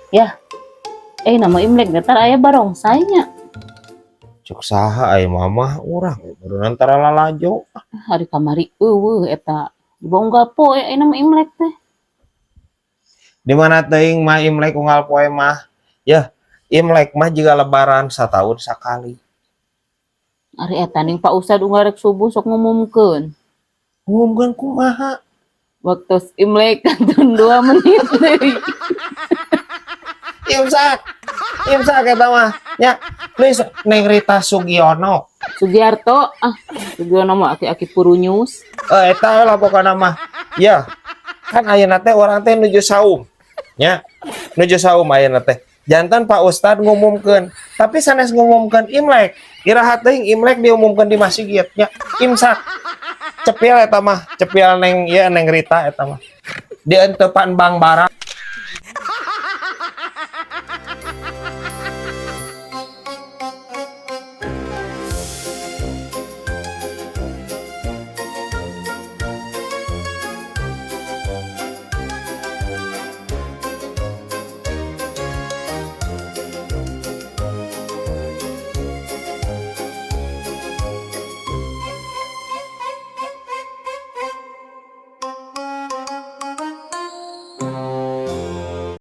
Ya. Eh, nama Imlek teh aya barongsai nya. Cek saha aya mamah urang baru antara lalajo. Hari kamari euweuh eta. Dibawa unggal poe aya nama Imlek teh. Di mana teuing mah Imlek unggal poe mah. Ya, Imlek mah juga Lebaran satahun sakali. Ari eta ning Pak Ustad unggal rek subuh sok ngumumkeun. Ngumumkeun kumaha? Waktu Imlek kantun 2 menit deui. Imsak. Imsak eta mah. Nya, geus Neng Rita Sugiono. Sugiarto, ah, Sugiono mah aki-aki purunyus. Eh, eta lah pokona mah. Ya, kan ayeuna teh urang teh nuju saum. Nya, nuju saum ayeuna teh. Janten Pak Ustad ngumumkeun, tapi sanes ngumumkeun Imlek. Iraha teuing Imlek diumumkeun di masjid nya. Imsak. Cepil eta mah, cepil Neng, ya Neng Rita eta mah. Dientepan Bang Bara.